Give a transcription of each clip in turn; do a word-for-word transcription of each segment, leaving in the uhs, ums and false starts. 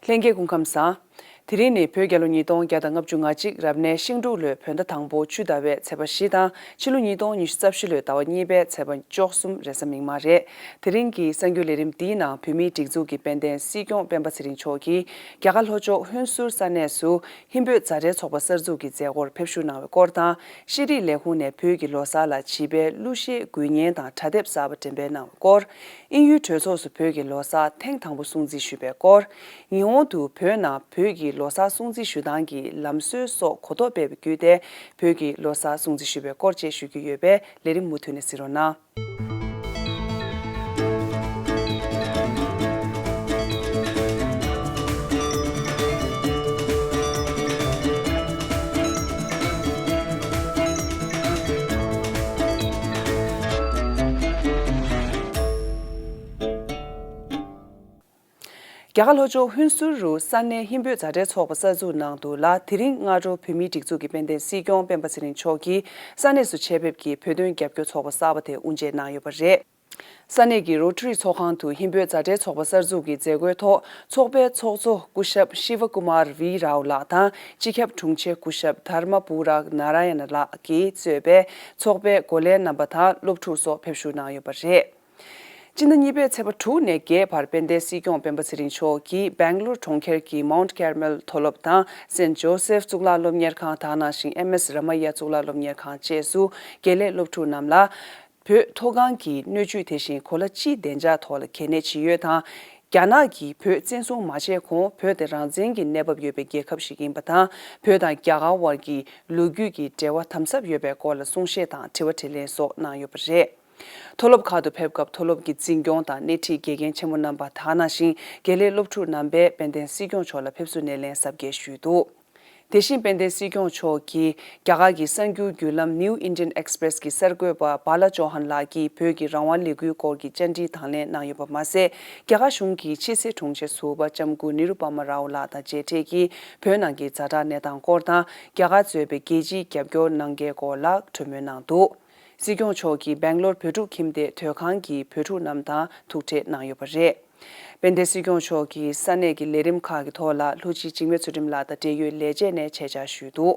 ལྷན་རྒྱས་སྐུ་ཁམས་བཟང་། དེ་རིང་ནི་བོད་རྒྱལ་ལོ་ཉིས་སྟོང་བརྒྱ་དང་ལྔ་བཅུ་ང་གཅིག་རབ་གནས་ཤིང་འབྲུག་ལོའི་བོད་ཟླ་དང་པོ་ཆུ་ཟླ་བའི་ཚེས་པ་བཞི་དང་ཕྱི་ལོ་ཉིས་སྟོང་ཉི་ཤུ་རྩ་བཞི་ལོའི་ཟླ་བ་གཉིས་པའི་ཚེས་པ་བཅུ་གསུམ་རེས་གཟའ་མིག་དམར་རེད། དེ་རིང་གི་གསར་འགྱུར་ལས་རིམ་འདིའི་ནང་བོད་མིའི་སྒྲིག་འཛུགས་ཀྱི་དཔལ་ལྡན་སྲིད་སྐྱོང་སྤེན་པ་ཚེ་རིང་མཆོག་གིས་རྒྱ་གར་ལྷོ་ཕྱོགས་ཧུན་སུར་ས་གནས་སུ་ཧིན་བོད་མཛའ་འབྲེལ་ཚོགས་པ་གསར་འཛུགས་ཀྱི་མཛད་སྒོར་ཕེབས་བཞུགས་གནང་བའི་སྐོར་དང་། ཤེས་རིག་ལས་ཁུངས་ནས་བོད་ཀྱི་ལོ་གསར་ལ་བྱིས་པའི་གླུ་གཞས་འགུལ་བརྙན་དང་དྲ་དེབ་གསར་པ་འགྲེམས་སྤེལ་གནང་བའི་སྐོར། དབྱིན་ཡུལ་གྲོས་ཚོགས་སུ་བོད་ཀྱི་ལོ་གསར་ཐེངས་དང་པོ་སྲུང་བརྩི་ཞུས་པའི་སྐོར། ཉི་ཧོང་དུ་བོད་ནང་བོད་ཀྱི་ལོ་གསར་སྲུང་བརྩི་ཞུ་སྟངས་ཀྱི་ལམ་སྲོལ་སོགས་གོ་རྟོགས་སྤེལ་བའི་བརྒྱུད་དེ་བོད་ཀྱི་ལོ་གསར་སྲུང་བརྩི་ཞུས་པའི་སྐོར་བཅས་ཞུ་རྒྱུ་ཡོད་པས་ལས་རིམ་མུ་མཐུད་ནས་གཟིགས་རོགས་གནང་། རྒྱ་གར་ལྷོ་ཕྱོགས་ཧུན་སུར་རུ་ས་གནས་ཧིན་བོད་མཛའ་འབྲེལ་ཚོགས་པ་གསར་འཛུགས་གནང་འདུག་ལ། དེ་རིང་སྔ་དྲོ་བོད་མིའི་སྒྲིག་འཛུགས་ཀྱི་དཔལ་ལྡན་སྲིད་སྐྱོང་སྤེན་པ་ཚེ་རིང་མཆོག་གིས་ས་གནས་སུ་ཆེད་ཕེབས་ཀྱིས་བོད་དོན་རྒྱབ་སྐྱོར་ཚོགས་པ་གསར་པ་དེ་དབུ་འབྱེད་གནང་ཡོད་པ་རེད། ས་གནས་ཀྱི་རོ་ཊ་རི་ཚོགས་ཁང་དུ་ཧིན་བོད་མཛའ་འབྲེལ་ཚོགས་པ་གསར་འཛུགས་ཀྱི་མཛད་སྒོའི་ཐོག་ཚོགས་པའི་ཚོགས་གཙོ་སྐུ་ཞབས་ཤི་ཝ་ཀུ་མར་ཝི་རའོ་ལགས་དང་སྤྱི་ཁྱབ་དྲུང་ཆེ་སྐུ་ཞབས་དྷར་མ་པུ་ར་ནཱ་ར་ཡ་ན་ལགས་ཀྱིས་གཙོས་པའི་ཚོགས་པའི་འགོ་ལས་རྣམ་པ་དང་སློབ་ཕྲུག་སོགས་ཕེབས་བཞུགས་གནང་ཡོད་པ་རེད། སྤྱི་ཟླ་གཉིས་པའི་ཚེས་པ་དྲུག་ནས་བརྒྱད་བར་དཔལ་ལྡན་སྲིད་སྐྱོང་སྤེན་པ་ཚེ་རིང་མཆོག་གིས་སྦེང་ལོར་གྲོང་ཁྱེར་གྱི་མའུནཊ་ཀར་མེལ་མཐོ་སློབ་དང་སེན་ཇོ་སེབ་གཙུག་ལག་སློབ་གཉེར་ཁང་དེ་ནང་བཞིན་ཨེམ་ཨེས་ར་མ་ཡ་གཙུག་ལག་སློབ་གཉེར་ཁང་བཅས་སུ་དགེ་ལས་སློབ་ཕྲུག་རྣམས་ལ་བོད་མཐོ་སྒང་གི་སྣོད་བཅུད་དེ་བཞིན་གོ་ལ་སྤྱིའི་བདེ་འཇགས་ཐོག་ལ་གལ་གནད་ཇི་ཡོད་དང་། རྒྱ་ནག་གིས་བོད་བཙན་བཟུང་མ་བྱས་གོང་བོད་དེ་རང་བཙན་གྱི་གནས་བབ་ཡོད་པའི་རྒྱལ་ཁབ་ཞིག་ཡིན་པ་དང་། བོད་དང་རྒྱ་གར་དབར་གྱི་ལོ་རྒྱུས་ཀྱི་འབྲེལ་བ་དམ་ཟབ་ཡོད་པའི་སྐོར་ལ་གསུང་བཤད་དང་དྲི་བ་དྲིས་ལན་སོགས་གནང་ཡོད་པ་རེད། མཐོ་སློབ་ཁག་ཏུ་ཕེབས་སྐབས་མཐོ་སློབ་ཀྱི་འཛིན་སྐྱོང་དང་སྣེ་ཁྲིད་དགེ་རྒན་ཆེན་མོ་རྣམ་པ་དེ་ནང་བཞིན་དགེ་ལས་སློབ་ཕྲུག་རྣམ་པས་དཔལ་ལྡན་སྲིད་སྐྱོང་མཆོག་ལ་ཕེབས་བསུ་སྣེ་ལེན་གཟབ་རྒྱས་ཞུས་འདུག་དེ་བཞིན་དཔལ་ལྡན་སྲིད་སྐྱོང་མཆོག་གིས་རྒྱ་གར་གྱི་གསར་འགྱུར་བརྒྱུད་ལམ་New Indian Express གྱི་གསར་འགོད་པ་བྷ་ལ་ཅོ་ཧན་ལགས་ཀྱིས་བོད་ཀྱི་རང་དབང་ལས་འགུལ་སྐོར་གྱི་བཅར་འདྲི་དང་ལེན་གནང་ཡོད་པ་མ་ཟད། རྒྱ་གར་གཞུང་གི་ཕྱི་སྲིད་དྲུང་ཆེ་ཟུར་པ་ལྕམ་སྐུ་ནི་རུ་པ་མ་རའོ་ལགས་དང་མཇལ་འཕྲད་ཀྱིས་བོད་ནང་གི་ཛ་དྲག་གནས་སྟངས་སྐོར་དང་། རྒྱ་གར་གཙོས་པའི་རྒྱལ་སྤྱིའི་རྒྱབ་སྐྱོར་གནང་གལ་སྐོར་ལ་གྲོས་མོལ་གནང་འདུག་སྲིད་སྐྱོང་མཆོག་གིས་སྦེང་ལོར་བོད་ཕྲུག་ཁྱིམ་སྡེ་དོས་ཁང་གི་བོད་ཕྲུག་རྣམས་དང་ཐུག་འཕྲད་གནང་ཡོད་པ་རེད། དཔལ་ལྡན་སྲིད་སྐྱོང་མཆོག་གིས་ས་གནས་ཀྱི་ལས་རིམ་ཁག་གི་ཐོག་ལ་ལྷུ་ཆི་འཇིགས་མེད་ཚུལ་ཁྲིམས་ལགས་དང་འབྲེལ་ཡོད་ལས་བྱེད་ནས་ཆེད་བཅར་ཞུས་འདུག་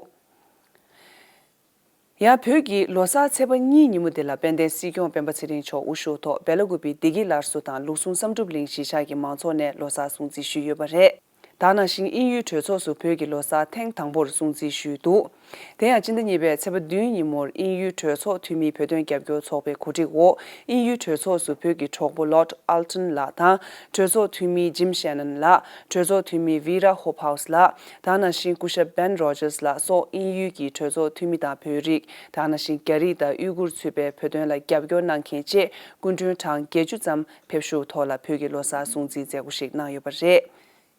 ཡང་བོད་ཀྱི་ལོ་གསར་ཚེས་པ་གཉིས་ཉིན་མོ་དེ་ལ་དཔལ་ལྡན་སྲིད་སྐྱོང་སྤེན་པ་ཚེ་རིང་མཆོག་དབུ་བཞུགས་ཐོག་སྦེ་ལ་ཀུ་པེ་བདེ་སྐྱིད་སླར་གསོ་དང་ལུགས་ཟུང་བསམ་གྲུབ་གླིང་གཞིས་ཆགས་ཀྱི་མང་ཚོགས་ནས་ལོ་གསར་སྲུང་བརྩི་ཞུས་ཡོད་པ་རེད། དེ་ནང་བཞིན་དབྱིན་ཡུལ་གྲོས་ཚོགས་སུ་བོད་ཀྱི་ལོ་གསར་ཐེངས་དང་པོར་སྲུང་བརྩི་ཞུས་འདུག་དེ་ཡང་སྤྱི་ཟླ་གཉིས་པའི་ཚེས་པ་བདུན་ཉིན་མོར་དབྱིན་ཡུལ་གྲོས་ཚོགས་འཐུས་མིའི་བོད་དོན་རྒྱབ་སྐྱོར་ཚོགས་པའི་གོ་སྒྲིག་འོག་དབྱིན་ཡུལ་གྲོས་ཚོགས་སུ་བོད་ཀྱི་གྲོགས་པོ་Lord Alton ལགས་དང་། གྲོས་ཚོགས་འཐུས་མི་Jim Shannon ལགས། གྲོས་ཚོགས་འཐུས་མི་Vera Hobhouse ལགས། དེ་ནང་བཞིན་སྐུ་ཞབས Ben Rogers ལགས་སོགས་དབྱིན་ཡུལ་གྱི་གྲོས་ཚོགས་འཐུས་མི་དང་བོད་རིགས། དེ་ནང་བཞིན་རྒྱ་རིགས་དང་ཡུ་གུར་ཚུད་པའི་བོད་དོན་ལ་རྒྱབ་སྐྱོར་གནང་མཁན་བཅས་སྐུ་མགྲོན་གྲངས་བརྒྱད་ཅུ་ཙམ་ཕེབས་བཞུགས་ཐོག་ལ་བོད་ཀྱི་ལོ་གསར་སྲུང་བརྩིའི་མཛད་སྒོ་ཞིག་གནང་ཡོད་པ་རེད།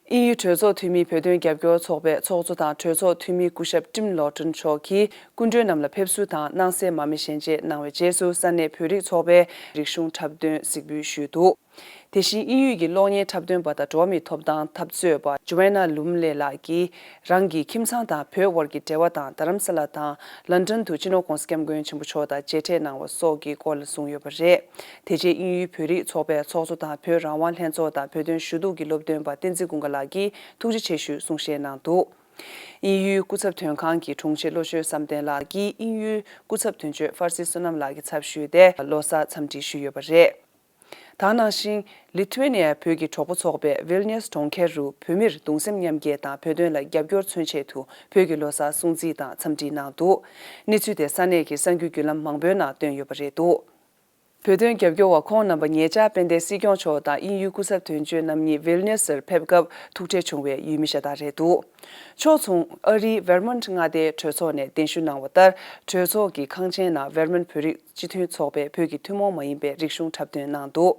དབྱིན་ཡུལ་གྲོས་ཚོགས་འཐུས་མིའི་བོད་དོན་རྒྱབ་སྐྱོར་ཚོགས་པའི་ཚོགས་གཙོ་དང་གྲོས་ཚོགས་འཐུས་མི་སྐུ་ཞབས་Tim Loughton མཆོག་གིས་སྐུ་མགྲོན་རྣམས་ལ་ཕེབས་བསུ་དང་སྣང་གསལ་མར་མེ་ཞལ་འབྱེད་གནང་བའི་རྗེས་སུ་ས་གནས་བོད་རིགས་ཚོགས་པའི་རིག་གཞུང་འཁྲབ་སྟོན་གཟིགས་འབུལ་ཞུས་འདུག་དེ་བཞིན་དབྱིན་ཡུལ་གྱི་གློག་བརྙན་འཁྲབ་སྟོན་པ་དང་འགྲོ་བ་མིའི་ཐོབ་ཐང་འཐབ་རྩོད་པ་Joanna Lumley ལགས་ཀྱིས་རང་གི་ཁྱིམ་ཚང་དང་བོད་དབར་གྱི་འབྲེལ་བ་དང་རྡ་རམ་ས་ལ་དང་ལན་ཀྲན་དུ་སྤྱི་ནོར་༧གོང་ས་༧སྐྱབས་མགོན་ཆེན་པོ་མཆོག་དང་མཇལ་འཕྲད་གནང་བ་སོགས་ཀྱི་སྐོར་ལ་གསུངས་ཡོད་པ་རེད། དེ་རྗེས་དབྱིན་ཡུལ་བོད་རིགས་ཚོགས་པའི་ཚོགས་གཙོ་དང་བོད་རང་དབང་ལྷན་ཚོགས་དང་བོད་དོན་ཞུ་གཏུག་གི་སློབ་སྟོན་པ་བསྟན་འཛིན་ཀུན་དགའ་ལགས་ཀྱིས་ཐུགས་རྗེ་ཆེ་ཞུའི་གསུང་བཤད་གནང་འདུག་དབྱིན་ཡུལ་སྐུ་ཚབ་དོན་ཁང་གི་དྲུང་ཆེ་བློ་ཆོས་བསམ་གཏན་ལགས་ཀྱིས་དབྱིན་ཡུལ་སྐུ་ཚབ་དོན་གཅོད་ཧྥར་སི་བསོད་ནམས་ལགས་ཀྱི་ཚབ་ཞུས་ཏེ་ལོ་གསར་འཚམས་འདྲི་ཞུས་ཡོད་པ་རེད། དེ་ནང་བཞིན་ལི་ཐུ་ཝེ་ནི་ཡའི་བོད་ཀྱི་གྲོགས་པོ་ཚོགས་པས་ཝིལ་ནིས་གྲོང་ཁྱེར་རུ་བོད་མིར་གདུང་སེམས་མཉམ་སྐྱེད་དང་བོད་དོན་ལ་རྒྱབ་སྐྱོར་མཚོན་ཆེད་དུ་བོད་ཀྱི་ལོ་གསར་སྲུང་བརྩི་དང་འཚམས་འདྲི་གནང་འདུག་གནས་ཚུལ་དེ་ས་གནས་ཀྱི་གསར་འགྱུར་བརྒྱུད་ལམ་མང་པོའི་ནང་བཏོན་ཡོད་པ་རེད་འདུག་བོད་དོན་རྒྱབ་སྐྱོར་བ་ཁོང་རྣམ་པ་ཉེ་ཆར་དཔལ་ལྡན་སྲིད་སྐྱོང་མཆོག་དང་དབྱིན་ཡུལ་སྐུ་ཚབ་དོན་གཅོད་རྣམ་གཉིས་ཝིལ་ནིས་སར་ཕེབས་སྐབས་ཐུག་འཕྲད་བྱུང་བའི་ཡུལ་མི་ཤ་སྟག་རེད་འདུག་ཕྱོགས་མཚུངས་ཨ་རིའི་ཝེར་མོན་ཊི་མངའ་སྡེའི་གྲོས་ཚོགས་ནས་གདན་ཞུ་གནང་བ་ལྟར། གྲོས་ཚོགས་ཀྱི་ཁང་ཆེན་ནང་ཝེར་མོན་བོད་རིགས་སྤྱི་མཐུན་ཚོགས་པས་བོད་ཀྱི་ཐུན་མོང་མ་ཡིན་པའི་རིག་གཞུང་འཁྲབ་སྟོན་གནང་འདུག་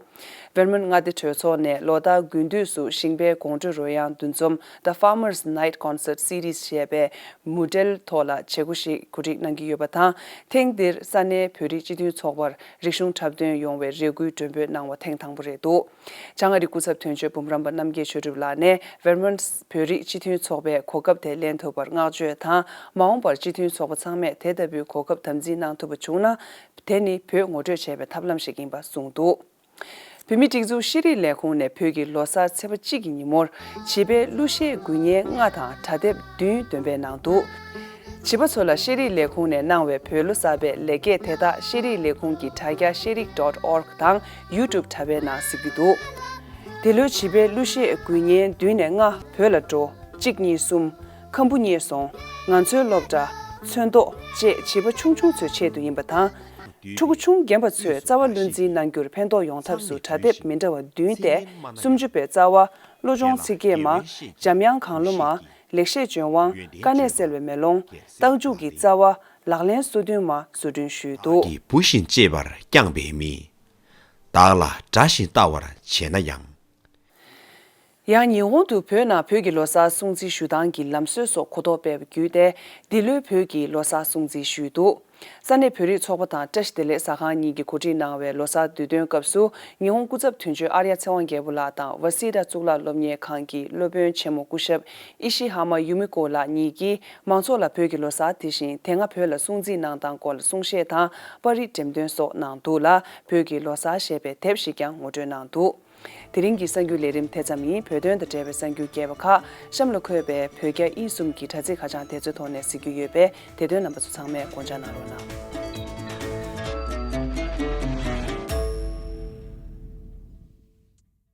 ཝེར་མོན་མངའ་སྡེ་གྲོས་ཚོགས་ནས་ལོ་ལྟར་དགུན་དུས་སུ་ཞིང་པའི་དགོང་དྲོའི་རོལ་དབྱངས་འདུ་འཛོམས་The Farmers Night Concert Series ཞེས་པའི་མུ་འབྲེལ་ཐོག་ལ་བྱེད་སྒོ་ཞིག་གོ་སྒྲིག་གནང་གི་ཡོད་པ་དང་། ཐེངས་འདིར་ས་གནས་བོད་རིགས་སྤྱི་མཐུན་ཚོགས་པར་རིག་གཞུང་འཁྲབ་སྟོན་ཡོང་བའི་རེ་སྐུལ་མགྲོན་འབོད་གནང་བ་ཐེངས་དང་པོ་རེད་འདུག་བྱང་ཨ་རི་སྐུ་ཚབ་དོན་གཅོད་འབུམ་རམས་པ་རྣམ་རྒྱལ་ཆོས་གྲུབ་ལགས་ནས་ཝེར་མོན་བོད་རིགས་སྤྱི་མཐུན་ཚོགས་པས་གོ་སྐབས་དེ་ལེན་ཐུབ་པར་བསྔགས་བརྗོད་དང་། མ་འོངས་པར་སྤྱི་མཐུན་ཚོགས་པ་ཚང་མས་དེ་ལྟ་བུའི་གོ་སྐབས་དམ་འཛིན་གནང་ཐུབ་པ་བྱུང་ན། དེ་ནི་བོད་ངོ་སྤྲོད་བྱས་པའི་ཐབས་ལམ་ཞིག་ཡིན་པ་གསུངས་འདུག་བོད་མིའི་སྒྲིག་འཛུགས་ཤེས་རིག་ལས་ཁུངས་ནས་བོད་ཀྱི་ལོ་གསར་ཚེས་པ་གཅིག་གི་ཉིན་མོར་བྱིས་པའི་གླུ་གཞས་འགུལ་བརྙན་ལྔ་དང་དྲ་དེབ་བདུན་འདོན་སྤེལ་གནང་འདུག་བྱིས་པ་ཚོ་ལ་ཤེས་རིག་ལས་ཁུངས་ནས་གནང་བའི་བོད་ལོ་གསར་པའི་ལེགས་སྐྱེས་དེ་དག་ཤེས་རིག་ལས་ཁུངས་ཀྱི་དྲ་རྒྱ་ཤེས་རིག་dot org དང་YouTube དྲ་བའི་ནང་གཟིགས་ཀྱི་འདུག་འདི་ལོའི་བྱིས་པའི་གླུ་གཞས་འགུལ་བརྙན་བདུན་ནས་ལྔ་བོད་ལ་འགྲོ། གཅིག་གཉིས་གསུམ། ཁམ་བུ་རྙེད་སོང་། ང་ཚོའི་སློབ་གྲྭ། ཚོན་མདོག་བཅས་བྱིས་པ་ཆུང་ཆུང་ཚོའི་ཆེད་དུ་ཡིན་པ་དང་། ཕྲུ་གུ་ཆུང་རྒན་པ་ཚོས་རྩ་བ་བློ་འཛིན་གནང་རྒྱུར་ཕན་ཐོགས་ཡོང་ཐབས་སུ་དྲ་དེབ་མི་འདྲ་བ་བདུན་ཏེ། སུམ་ཅུ་པའི་རྩ་བ། བློ་སྦྱོང་ཚིག་བརྒྱད་མ། འཇམ་དབྱངས་གང་བློ་མ། ལེགས་བཤད་ལྗོན་དབང་། དཀའ་གནད་སེལ་བའི་མེ་ལོང་། རྟགས་འཇུག་གི་རྩ་བ། ལག་ལེན་སོ་བདུན་མ་བཟོ་སྐྲུན་ཞུས་འདུག་གི་འབུ་བཞིན་གཅེས་པར་བསྐྱངས་པའི་མི། བདག་ལ་དགྲ་བཞིན་ལྟ་བར་བྱས་ན་ཡང་། ཡང་ཉི་ཧོང་དུ་བོད་ནང་བོད་ཀྱི་ལོ་གསར་སྲུང་བརྩི་ཞུ་སྟངས་ཀྱི་ལམ་སྲོལ་སོགས་གོ་རྟོགས་སྤེལ་བརྒྱུད་དེ། འདི་ལོའི་བོད་ཀྱི་ལོ་གསར་སྲུང་བརྩི་ཞུས་འདུག་ས་གནས་བོད་རིགས་ཚོགས་པ་དང་བཀྲ་ཤིས་བདེ་ལེགས་ཟ་ཁང་གཉིས་ཀྱིས་གོ་སྒྲིག་གནང་བའི་ལོ་གསར་དུས་སྟོན་སྐབས་སུ། ཉི་ཧོང་སྐུ་ཚབ་དོན་གཅོད་ཨརྱ་ཚེ་དབང་རྒྱལ་པོ་ལགས་དང་ཝ་སི་ཏ་གཙུག་ལག་སློབ་གཉེར་ཁང་གི་སློབ་དཔོན་ཆེན་མོ་སྐུ་ཞབས་ཨི་ཤི་ཧ་མ་ཡུ་མི་ཀོ་ལགས་གཉིས་ཀྱིས། མང་ཚོགས་ལ་བོད་ཀྱི་ལོ་གསར་དེ་བཞིན་དེ་སྔ་བོད་ལ་སྲུང་བརྩི་གནང་སྟངས་སྐོར་ལ་གསུང་བཤད་དང་པར་རིས་འགྲེམས་སྟོན་སོགས་གནང་འདུག་ལ། བོད་ཀྱི་ལོ་གསར་ཞེས་པའི་དེབ་ཞིག་ཀྱང་ངོ་སྤྲོད་གནང་འདུག་དེ་རིང་གི་གསར་འགྱུར་ལས་རིམ་དེ་ཙམ་ཡིན། བོད་དོན་དང་འབྲེལ་བའི་གསར་འགྱུར་རྒྱས་པ་ཁག་གཤམ་ལ་འཁོད་པའི་བོད་རྒྱ་དབྱིན་གསུམ་གྱི་དྲ་ཚིགས་ཁ་བྱང་དེ་ཚོའི་ཐོག་ནས་གཟིགས་རྒྱུ་ཡོད་པས། དེ་དོན་རྣམ་པ་ཚོ་ཚང་མས་དགོངས་འཇགས་གནང་རོགས་གནང་།